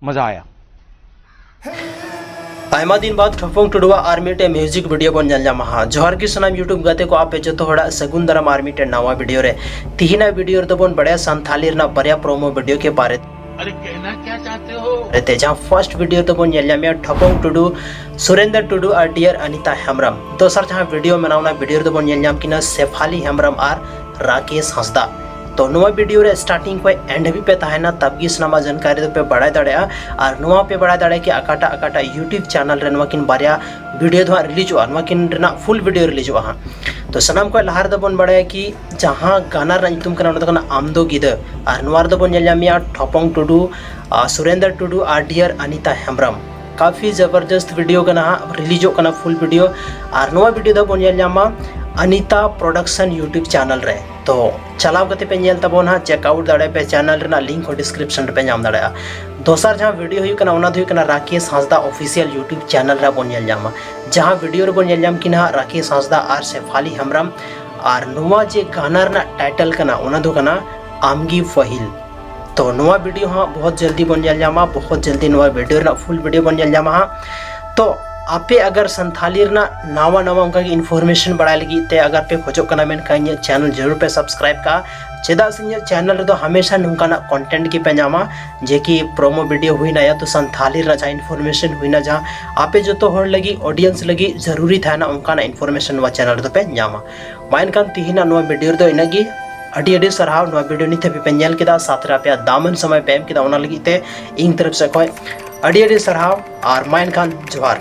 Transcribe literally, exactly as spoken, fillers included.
ᱢᱟᱡᱟ ᱟᱭᱟ᱾ ᱟᱭᱢᱟ ᱫᱤᱱ ᱵᱟᱫ ᱴᱷᱚᱯᱚᱝ ᱴᱩᱰᱩᱣᱟᱜ ᱟᱨ ᱢᱤᱫᱴᱮᱡ ᱢᱤᱭᱩᱡᱤᱠ ᱵᱷᱤᱰᱤᱭᱳ ᱵᱚᱱ ᱧᱮᱞ ᱧᱟᱢᱟ ᱦᱟᱸᱜ᱾ ᱡᱚᱦᱟᱨ ᱜᱮ ᱥᱟᱱᱟᱢ YouTube ᱜᱟᱛᱮ ᱠᱚ, ᱟᱯᱮ ᱡᱚᱛᱚ ᱦᱚᱲᱟᱜ ᱥᱟᱹᱜᱩᱱ ᱫᱟᱨᱟᱢ ᱟᱨ ᱢᱤᱫᱴᱮᱡ ᱱᱟᱣᱟ ᱵᱷᱤᱰᱤᱭᱳ ᱨᱮ᱾ ᱛᱤᱦᱤᱧᱟᱜ ᱵᱷᱤᱰᱤᱭᱳ ᱨᱮᱫᱚ ᱵᱚᱱ ᱵᱟᱲᱟᱭᱟ ᱥᱟᱱᱛᱷᱟᱞᱤ ᱨᱮᱱᱟᱜ ᱵᱟᱨᱭᱟ ᱯᱨᱳᱢᱳ ᱵᱷᱤᱰᱤᱭᱳ ᱠᱮ ᱵᱟᱨᱮ ᱛᱮ᱾ ᱡᱟᱦᱟᱸ ᱯᱷᱟᱨᱥᱴ ᱵᱷᱤᱰᱤᱭᱳ ᱨᱮᱫᱚ ᱵᱚᱱ ᱧᱮᱞ ᱧᱟᱢᱮᱭᱟ ᱴᱷᱚᱯᱚᱝ ᱴᱩᱰᱩ, ᱥᱩᱨᱮᱱᱫᱨ ᱴᱩᱰᱩ ᱟᱨ ᱰᱤᱭᱟᱨ ᱟᱱᱤᱛᱟ ᱦᱮᱢᱵᱨᱚᱢ᱾ ᱫᱚᱥᱟᱨ ᱡᱟᱦᱟᱸ ᱵᱷᱤᱰᱤᱭᱳ ᱢᱮᱱᱟᱜᱼᱟ, ᱚᱱᱟ ᱵᱷᱤᱰᱤᱭᱳ ᱨᱮᱫᱚ ᱵᱚᱱ ᱧᱮᱞ ᱧᱟᱢ ᱠᱤᱱᱟ ᱥᱮᱯᱷᱟᱞᱤ ᱦᱮᱢᱵᱨᱚᱢ ᱟᱨ ᱨᱟᱠᱮᱥ ᱦᱟᱸᱥᱫᱟ᱾ ᱛᱚ ᱱᱚᱣᱟ ᱵᱷᱤᱰᱤᱭᱳ ᱨᱮ ᱥᱴᱟᱨᱴᱤᱝ ᱠᱷᱚᱱ ᱮᱱᱰ ᱦᱟᱹᱵᱤᱡ ᱯᱮ ᱛᱟᱦᱮᱱᱟ, ᱛᱟᱵ ᱜᱮ ᱥᱟᱱᱟᱢᱟᱜ ᱡᱟᱱᱠᱟᱨᱤ ᱫᱚᱯᱮ ᱵᱟᱲᱟᱭ ᱫᱟᱲᱮᱭᱟᱜᱼᱟ᱾ ᱟᱨ ᱱᱚᱣᱟ ᱯᱮ ᱵᱟᱲᱟᱭ ᱫᱟᱲᱮᱭᱟᱜᱼᱟ ᱠᱤ ᱚᱠᱟᱴᱟᱜ ᱚᱠᱟᱴᱟᱜ YouTube ᱪᱮᱱᱮᱞ ᱨᱮ ᱱᱚᱣᱟ ᱠᱤᱱ ᱵᱟᱨᱭᱟ ᱵᱷᱤᱰᱤᱭᱳ ᱫᱚ ᱦᱟᱸᱜ ᱨᱤᱞᱤᱡᱚᱜᱼᱟ, ᱱᱚᱣᱟ ᱠᱤᱱ ᱨᱮᱱᱟᱜ ᱯᱷᱩᱞ ᱵᱷᱤᱰᱤᱭᱳ ᱨᱤᱞᱤᱡᱚᱜᱼᱟ ᱦᱟᱸᱜ᱾ ᱛᱚ ᱥᱟᱱᱟᱢ ᱠᱷᱚᱱ ᱞᱟᱦᱟ ᱨᱮᱫᱚ ᱵᱚᱱ ᱵᱟᱲᱟᱭᱟ ᱠᱤ ᱡᱟᱦᱟᱸ ᱜᱟᱱᱟ ᱨᱮᱱᱟᱜ ᱧᱩᱛᱩᱢ ᱠᱟᱱᱟ, ᱚᱱᱟ ᱫᱚ ᱠᱟᱱᱟ ᱟᱢ ᱫᱚ ᱜᱤᱫᱟᱹ᱾ ᱟᱨ ᱱᱚᱣᱟ ᱨᱮᱫᱚ ᱵᱚᱱ ᱧᱮᱞ ᱧᱟᱢᱮᱭᱟ ᱴᱷᱚᱯᱚᱝ ᱴᱩᱰᱩ, ᱟᱨ ᱥᱩᱨᱮᱱᱫᱨ ᱴᱩᱰᱩ ᱟᱨ ᱰᱤᱭᱟᱨ ᱟᱱᱤᱛᱟ ᱦᱮᱢᱵᱨᱚᱢ᱾ ᱠᱟᱯᱷᱤ ᱡᱟᱵᱟᱨᱫᱚᱥᱛ ᱵᱷᱤᱰᱤᱭᱳ ᱠᱟᱱᱟ ᱦᱟᱸᱜ, ᱨᱤᱞᱤᱡᱚᱜ ᱠᱟᱱᱟ ᱯᱷᱩᱞ ᱵᱷᱤᱰᱤᱭᱳ᱾ ᱟᱨ ᱱᱚᱣᱟ ᱵᱷᱤᱰᱤᱭᱳ ᱫᱚ ᱵᱚᱱ ᱧᱮᱞ ᱧᱟᱢᱟ ᱟᱱᱤᱛᱟ ᱯᱨᱚᱰᱟᱠᱥᱚᱱ YouTube ᱪᱮᱱᱮᱞ ᱨᱮ᱾ ᱛᱚ ᱪᱟᱞᱟᱣ ᱠᱟᱛᱮ ᱯᱮ ᱧᱮᱞ ᱛᱟᱵᱚᱱ ᱦᱟᱸᱜ, ᱪᱮᱠ ᱟᱣᱩᱴ ᱫᱟᱲᱮᱭᱟᱜᱼᱟ ᱯᱮ᱾ ᱪᱮᱱᱮᱞ ᱨᱮᱱᱟᱜ ᱞᱤᱝᱠ ᱦᱚᱸ ᱰᱤᱥᱠᱨᱤᱯᱥᱚᱱ ᱨᱮᱯᱮ ᱧᱟᱢ ᱫᱟᱲᱮᱭᱟᱜᱼᱟ᱾ ᱫᱚᱥᱟᱨ ᱡᱟᱦᱟᱸ ᱵᱷᱤᱰᱤᱭᱳ ᱦᱩᱭᱩᱜ ᱠᱟᱱᱟ, ᱚᱱᱟ ᱫᱚ ᱦᱩᱭᱩᱜ ᱠᱟᱱᱟ ᱨᱟᱠᱮᱥ ᱦᱟᱸᱥᱫᱟ ᱚᱯᱷᱤᱥᱤᱭᱟᱞ YouTube ᱪᱮᱱᱮᱞ ᱨᱮ ᱵᱚᱱ ᱧᱮᱞ ᱧᱟᱢᱟ᱾ ᱡᱟᱦᱟᱸ ᱵᱷᱤᱰᱤᱭᱳ ᱨᱮᱵᱚᱱ ᱧᱮᱞ ᱧᱟᱢ ᱠᱤᱱᱟ ᱦᱟᱸᱜ ᱨᱟᱠᱮᱥ ᱦᱟᱸᱥᱫᱟ ᱟᱨ ᱥᱮᱯᱷᱟᱞᱤ ᱦᱮᱢᱵᱨᱚᱢ᱾ ᱟᱨ ᱱᱚᱣᱟ ᱡᱮ ᱜᱟᱱᱟ ᱨᱮᱱᱟᱜ ᱴᱟᱭᱴᱮᱞ ᱠᱟᱱᱟ, ᱚᱱᱟ ᱫᱚ ᱠᱟᱱᱟ ᱟᱢᱜᱮ ᱯᱟᱹᱦᱤᱞ᱾ ᱛᱚ ᱱᱚᱣᱟ ᱵᱷᱤᱰᱤᱭᱳ ᱦᱟᱸᱜ ᱵᱚᱦᱩᱛ ᱡᱚᱞᱫᱤ ᱵᱚᱱ ᱧᱮᱞ ᱧᱟᱢᱟ, ᱵᱚᱦᱩᱛ ᱡᱚᱞᱫᱤ ᱱᱚᱣᱟ ᱵᱷᱤᱰᱤᱭᱳ ᱨᱮᱱᱟᱜ ᱯᱷᱩᱞ ᱵᱷᱤᱰᱤᱭᱳ ᱵᱚᱱ ᱧᱮᱞ ᱧᱟᱢᱟ ᱦᱟᱸᱜ᱾ ᱛᱚ ᱟᱯᱮ ᱟᱜᱟᱨ ᱥᱟᱱᱛᱷᱟᱞᱤ ᱨᱮᱱᱟᱜ ᱱᱟᱣᱟ ᱱᱟᱣᱟ ᱚᱱᱠᱟᱜᱮ ᱤᱱᱯᱷᱚᱨᱢᱮᱥᱚᱱ ᱵᱟᱲᱟᱭ ᱞᱟᱹᱜᱤᱫ ᱛᱮ ᱟᱜᱟᱨ ᱯᱮ ᱠᱷᱚᱡᱚᱜ ᱠᱟᱱᱟ, ᱢᱮᱱᱠᱷᱟᱱ ᱤᱧᱟᱹᱜ ᱪᱮᱱᱮᱞ ᱡᱟᱹᱨᱩᱲ ᱯᱮ ᱥᱟᱵᱥᱠᱨᱟᱭᱤᱵ ᱠᱟᱜᱼᱟ᱾ ᱪᱮᱫᱟᱜ ᱥᱮ ᱤᱧᱟᱹᱜ ᱪᱮᱱᱮᱞ ᱨᱮᱫᱚ ᱦᱟᱢᱮᱥᱟ ᱱᱚᱝᱠᱟᱱᱟᱜ ᱠᱚᱱᱴᱮᱱᱴ ᱜᱮᱯᱮ ᱧᱟᱢᱟ, ᱡᱮ ᱠᱤ ᱯᱨᱳᱢᱳ ᱵᱷᱤᱰᱤᱭᱳ ᱦᱩᱭᱱᱟ, ᱭᱟ ᱛᱚ ᱥᱟᱱᱛᱷᱟᱞᱤ ᱨᱮᱱᱟᱜ ᱡᱟᱦᱟᱸ ᱤᱱᱯᱷᱚᱨᱢᱮᱥᱚᱱ ᱦᱩᱭᱱᱟ, ᱡᱟᱦᱟᱸ ᱟᱯᱮ ᱡᱚᱛᱚ ᱦᱚᱲ ᱞᱟᱹᱜᱤᱫ, ᱚᱰᱤᱭᱮᱱᱥ ᱞᱟᱹᱜᱤᱫ ᱡᱟᱹᱨᱩᱨᱤ ᱛᱟᱦᱮᱱᱟ, ᱚᱱᱠᱟᱱᱟᱜ ᱤᱱᱯᱷᱚᱨᱢᱮᱥᱚᱱ ᱱᱚᱣᱟ ᱪᱮᱱᱮᱞ ᱨᱮᱫᱚ ᱯᱮ ᱧᱟᱢᱟ᱾ ᱢᱟ ᱮᱱᱠᱷᱟᱱ ᱛᱤᱦᱤᱧᱟᱜ ᱱᱚᱣᱟ ᱵᱷᱤᱰᱤᱭᱳ ᱨᱮᱫᱚ ᱤᱱᱟᱹᱜ ᱜᱮ᱾ ᱟᱹᱰᱤ ᱟᱹᱰᱤ ᱥᱟᱨᱦᱟᱣ ᱱᱚᱣᱟ ᱵᱷᱤᱰᱤᱭᱳ ᱱᱤᱛ ᱦᱟᱹᱵᱤᱡ ᱯᱮ ᱧᱮᱞ ᱠᱮᱫᱟ, ᱥᱟᱶᱛᱮ ᱨᱮ ᱟᱯᱮᱭᱟᱜ ᱫᱟᱢᱟᱱ ᱥᱚᱢᱚᱭ ᱯᱮ ᱮᱢ ᱠᱮᱫᱟ, ᱚᱱᱟ ᱞᱟᱹᱜᱤᱫ ᱛᱮ ᱤᱧ ᱛᱚᱨᱚᱯ ᱥᱮᱫ ᱠᱷᱚᱱ ᱟᱹᱰᱤ ᱟᱹᱰᱤ ᱥᱟᱨᱦᱟᱣ᱾ ᱟᱨ ᱢᱟ ᱮᱱᱠᱷᱟᱱ ᱡᱚᱦᱟᱨ᱾